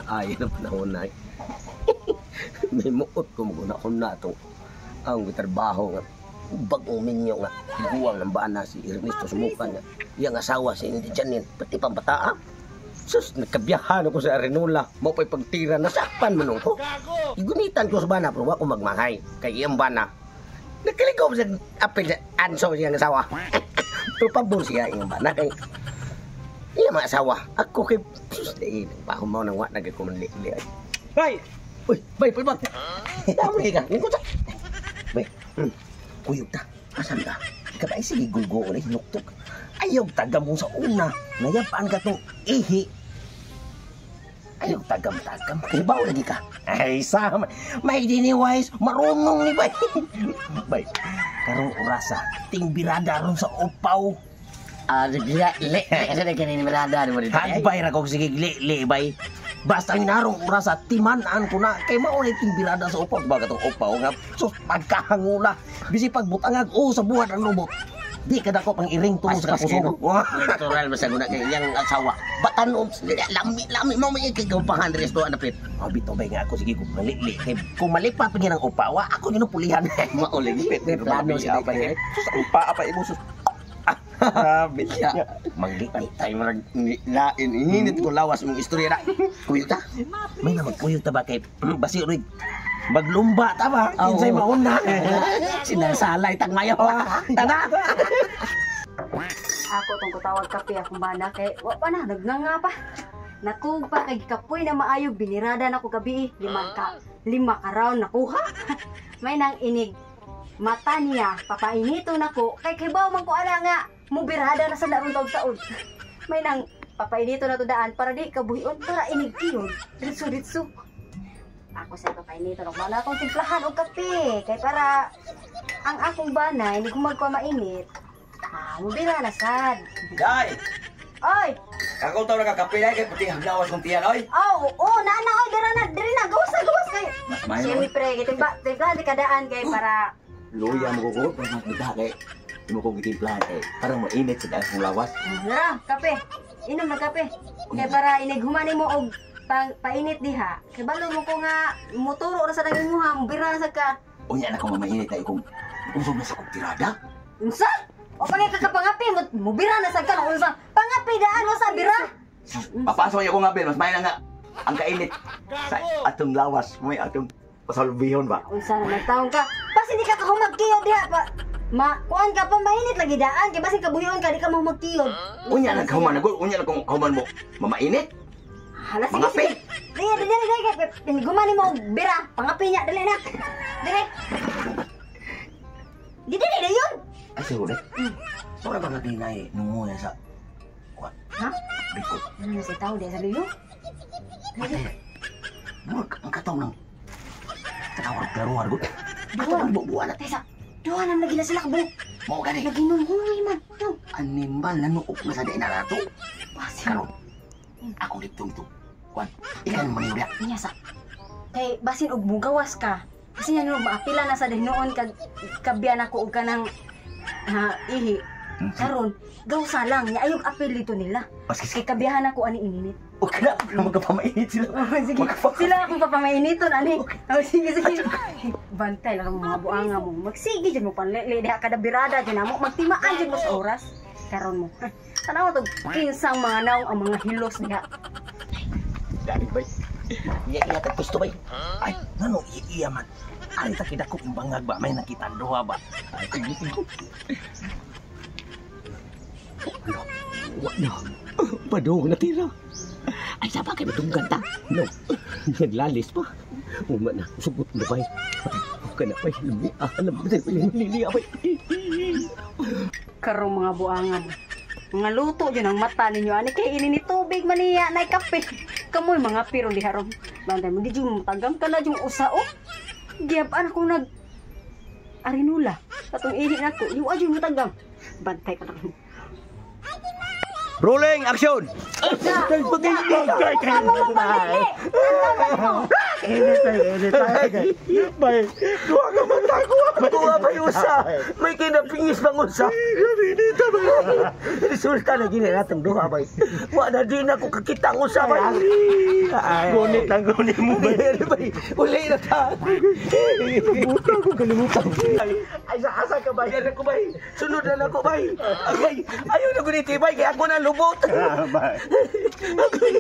Ay, na panahon na. May muot ko maguna na itong ang trabaho nga bagong minyo nga guwang ng bana si Ernesto Sumukan nga iyang asawa si Indy Janin pati pambataa. Sus, nagkabiyahan ako sa Arenula. Mo pa'y pagtira, nasakpan man ko. Igunitan ko sa bana, pero wa ko magmanghay. Kay iyang bana. Nagkaligom sa apil sa anso siyang asawa. Pero pabor siya iyang bana. Kay iyang mga asawa. Ako kay, sus, di, nagpahumaw ng wa, nagkakumanli. Bay! Uy, bay, palbag. Tama ka. Lingkod sa. Bay, kuyog ta. Asan ka? Ikaw ba, ay sige, gulgo ulit, hinuktok. Ayaw tagam mo sa una. Nayapaan ka tong ihi. Ayaw tagam-tagam. Kibaw lagi ka. Ay, sama. May diniwise. Marunong ni bay. Bay, karong orasa. Tingbirada ron sa upaw. Ah, le, le, kasi na kanina mirada mo dito. Hagbay ra kog sige li bay. Basta ang narong orasa timan-an ko na kay mao ni tingbirada sa upaw ba katong upaw nga sus pagkahangula bisi pagbutangag o sa buhat ang lubot. Di ka dako pang iring tulo sa kapusog. Natural basta guna kay iyang asawa. Batanom lami lami mo may kay gampahan resto anapit. Oh, bitaw bay nga ako sige kung malili kay kung malipat pa ang upaw, wa, ako yun ang pulihan. Mao lagi. Plano siya Bay. Sus, ang paa pa imo sus. Grabe siya. Mangli Tayo marag lain init ko lawas mong istorya na. Kuyo ta. May na magkuyog ta ba kay basi urig maglumba ta ba kinsay mauna. Sinasalay tag mayo. Tana. Ako tong kutawag kape akong bana kay wa pa na nagnganga pa. Natug pa kay kapoy na maayo binirada na ko gabi lima ka round nakuha. May nang inig mata niya papainito nako kay kibaw man ko ana nga mubirada na sa larong taog saon. May nang papainito na to daan para di kabuhion para inig tiyon. Ditso ditso. Ako sa papainito na ko akong timplahan og kape kay para ang akong bana hindi ko magpamainit. Ah, mubira na sad. Day! Oy! Ako taw nakakape dai kay puti haglawas kong tiyan oy. Oh, oh, na na oy, dira na, diri na, gawas na, gawas kay. Mas mayo. Siyempre, gitimba, timpla di kadaan kay para Luya mo ko mas bida kay imo kong gitimplahan kay parang mainit sa akong lawas. Dira, kape. Inom na kape. Kay para inig humani mo og pang painit diha. Kay balo mo ko nga muturo ra sa nang imuha, mubira na sad ka. Unya na ko mamainit ay kung usog na sa kong tirada. Unsa? O pangay ka kapangapi, mubira na sad ka na unsa? Pangapi daan wa sa bira. Papasok niya ko nga mas may na nga ang kainit sa atong lawas may atong pasalbihon ba. Unsa naman taon ka? Basta di ka kahumagkiyod diha pa. Ma, kuan ka pa mainit lagi daan kay basin kabuhion ka di ka mahumagkiyod. Unya na kahuman na unya na kung kahuman mo mamainit. Hala, sige, Mga sige. Dili, dili, dili, dili. Gumani mo, og bira. Pangapi niya, dili na. Dili. Di, dili, dili yun. Ay siguro. Sora ba nga dinay nungo na sa kuan. Ha? Biko. Ano si tao di sa luyo? Murag ang kataw ng tanawar klaruar gud. Ato ang bubuan na. Tesa, duha na lagi na sila kabuok. Mao gani. Naginumhungay man. No. Animal na nuok na sa diin na nato. Basin. Karon. Akong diptong ito. Kuan, ikan man niya. Niya sa. Kay basin og mugawas ka. Kasi nga no, maapila na sa noon kag kabyan ako og kanang ha, ihi. Karon, gawsa lang niya ayog apil dito nila. Maski Kay kabiyahan ako ani ininit. Okay na, magkapamainit sila. Oh, sige. Sila akong papamainiton ani. Oh, sige sige. Bantay lang ang mga buanga mo. Magsige jud mo panlili diha kada birada jud namo magtimaan jud mo sa oras. Karon mo. Tanaw to kinsang mga naong ang mga hilos diha. Dali bay. Iya iya tag gusto bay. Ay, ngano iya iya man. Ari ta kidako ang bangag ba may nakita duha ba. Ay, sige. Ano? Wa na. Padung natira. Ay, saba kay matunggan ta. No. Naglalis pa. Uma na. Sugot na bay. Okay na bay. Lami. Ah, lami. Lili, bay. Karong mga buanga mo. Mga luto jud ang mata ninyo ani kay ini ni tubig man niya nay kape. Kamoy mga piro diha ron. Bantay mo di jud mo tagam ka na jud usa oh. Giyab-an ako nag arinula. Atong ihi nako, yung adyo mo tagam. Bantay ka na. Rolling action. Ay, Init ay, init ay. Bay, duha ka mata ko. Kuha pa yung usa. May kinapingis pang usa. Init bay. Resulta na gini natong duha bay. Wa na din ako kakita ang usa bay. Gunit lang gunit mo bay. Bay. Uli na ta. Kalimutan ko, kalimutan. Ay sa asa ka bay. Ako bay. Sunod na ako bay. Agay, ayaw na guniti bay kay ako na lubot. Bay. Agay.